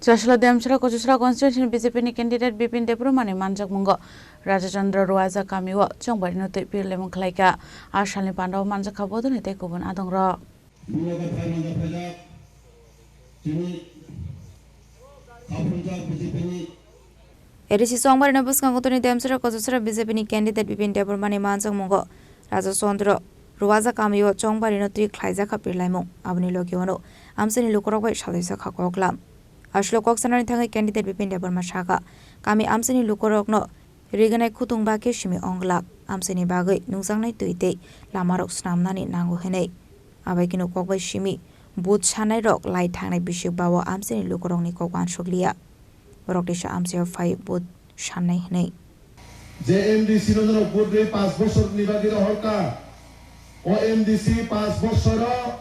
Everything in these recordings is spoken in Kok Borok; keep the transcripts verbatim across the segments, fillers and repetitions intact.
Chasla Demchara Kochusra constituency ni B J P ni candidate Bipin Debbarma ni manjakmungo Raja Chandra Ruwaja kamio chongbarino twi pirlemung khlaikha. A salni pandao manjakha bodolni tei kubun adongrok. Bini loge phai manjak phaijak chini khaphrumjak B J P ni A D C chongbarino bwskango tini Demchara Kochusra B J P ni candidate Bipin Debbarma ni manjakmungo Raja Chandra Ruwaja kamio chongbarino twi khlaijakha pirlaimung. Aboni logi uano amchaini lukurok bai salaijak kha koklam. Aswk kok sanani thangwi candidate Bipin Debbarma sakha, kami amchaini lukurokno rignai khutung ba khe simi wnglak, amchaini bagwi nungjaknai twi tei lamarok snamnani nango hwnwi. Abai kheno kok bai simi vote sanairok lai thangnai bisik ba-o amchaini lukurokni kok uansuk liya. Borok teisa amchaio phai vote sannai hwnwi. Je M D C no norok vote rwi panch bosorni bagwi rohorkha. O M D C panch bosoro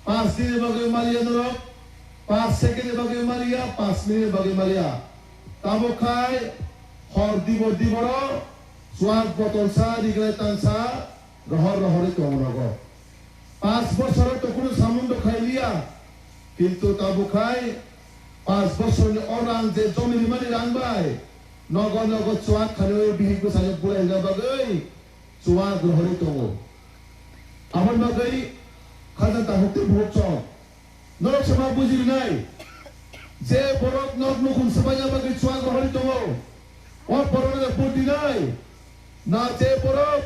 panch din ni bagwi maliya norok, panch second ni bagwi maliya, panch minute ni bagwi maliya. Tamo khai hor dibor diboro chuak botol sa, rignai tang sa, rohor rohorwi tongo nogo. Panch bosoro to kunu samung do khai liya, kintu tamo khai panch bosorni o rang je jomi rimani rang bai nogo nogo chuak khanwi bihik bwsano bulai hwnna bagwi chuak rohorwi tongo. Aboni bagwi khajang tabuk tei buhuk chong. Norok se ma buji rinai je borok nok nukhung swbaina bagwi chuak rohorwi tongo. O borokno vote dinai. Na je borok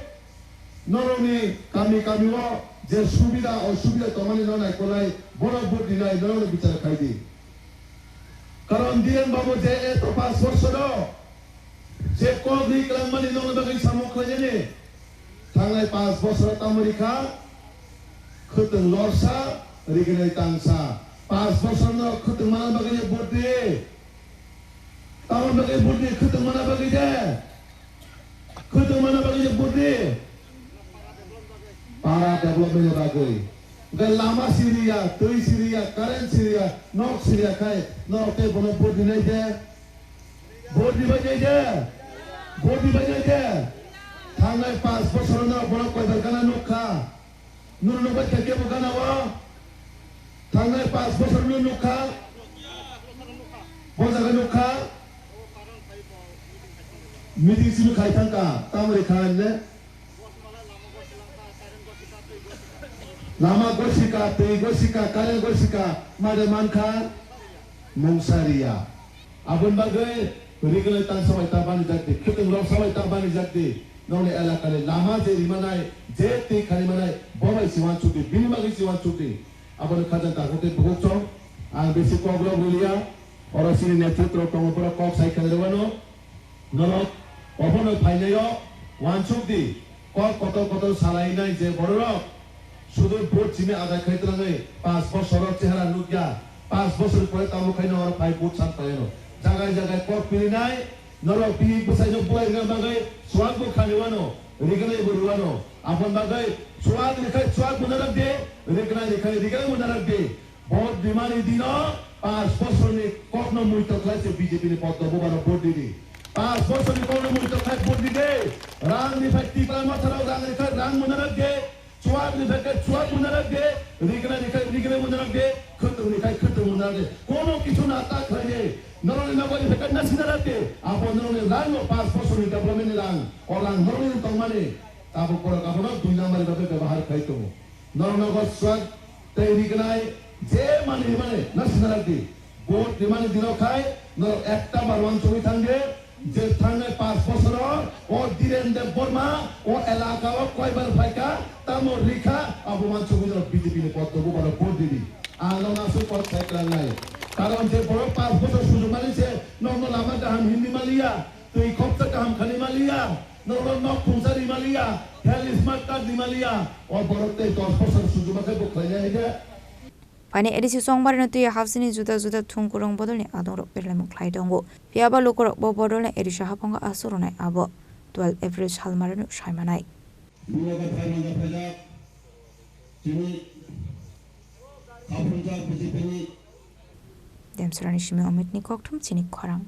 norokni kami kami o je subida osubida tongmani no naikolnai, borok vote dinai, norokno bichar khai di. Karon Dhiren Babu je eto panch bosoro je kok ri kwlangmani nokni bagwi samung khlainani. Thangnai panch bosoro tamo rikha, khwtwng lorsa, rignai tangsa. Panch bosorno khwtwng mana bagwi je vote di. Tamo bagwi vote di, khwtwng mana bagwi je. Khwtwng mana bagwi je vote di. Para development ni bagwi. Hwnkhe lama siriya, twi siriya, current siriya, nok siriya khai norok tei bono vote rinai de. Vote ribai nai de? Vote ribai nai de? Thangnai panch bosor no borok koibar gana nukha. Nunu nukbai khe kebo gana o? Thangnai panch bosor no nukha. Bo jaga nukha. Meeting simi khai thangkha. Tamoni kha ne? Lama gosika, twi gosika, current gosika, mare mankha mungsa riya. Aboni bagwi rignai tangsa bai ta bani jakdi, khwtwng rok sabai ta bani jakdi. Nokni elakani lama je rimanai, je twi khanimanai, bo bai si uansukdi, bini bagwi si uansukdi. Aboni khajang takhuk tei bukhuk chong, ang bisi kok rok rwliya, oro chini netritro tongo, borok kok sai khe rwano. Norok obono phainaio uansuk di, kok kotor kotor salainai je bororok sudu vote simi ajai khai twlangwi panch bosoro chehara nukya, panch bosor pore tamo khaino oro phai vote san phaino. Jagai jagai kok pirinai, norok bini bwsaino buai rwna bagwi chuak bo khani wano, rignai bo rwano. Aboni bagwi chuak rikhai chuak bo narak di, rignai rikhai rignai bo narak di. Vote rimani dino panch bosorni kokno muito khlai se B J P ni poddo bubano vote ridi. Panch bosorni kokno muito khlai vote ridi. Rang ni phai Tipra Motha rok rang ni phai rang mwnarok de, chuak ni phai khe chuak mwnarok de, rigna ni phai rigna mwnarok de, khwtwng ni phai khwtwng mwnarok de. Kono kisu na ta khlai de. Norok ni nokbar ni phai khe na sina rok de. Abo norok ni rang no panch bosorni development ni rang. O rang norok ni tongmani. Tabuk borok abono dui number ni bagwi bebahar khlai tongo. Norok nogo swk tei rignai je mani rimani no sinarak di. Vote rimani dino khai norok ekta bar uansugwi thang di je thangnai panch bosoro o Dhiren Debbarma o elaka o koibar phaikha tamo rikha abo uansugwi norok B J P ni poddo bubano vote ridi. Ang norok aswk kok sai kwlangnai. Karon je borok panch bosor sujukmani se norokno lama kaham hinwi maliya, twi khopsa kaham khani maliya. Norok nok khungsa rimaliya, health smart card rimaliya, o borok tei dos bosor sujuma khe bo khlainai hai khe. Phaini A D C chongbarino twi hapsini juda juda thungkurung bodolni adongrok pirlaimung khlai tongo. Phiyaba lukurok bo bodolni A D C haphango aswk rwnai abo twelve April salmarino saimanai. Bini loge phai manjak phaijak chini khaphrumjak B J P ni. Demsarani simi Omitni kokthum chini khorang.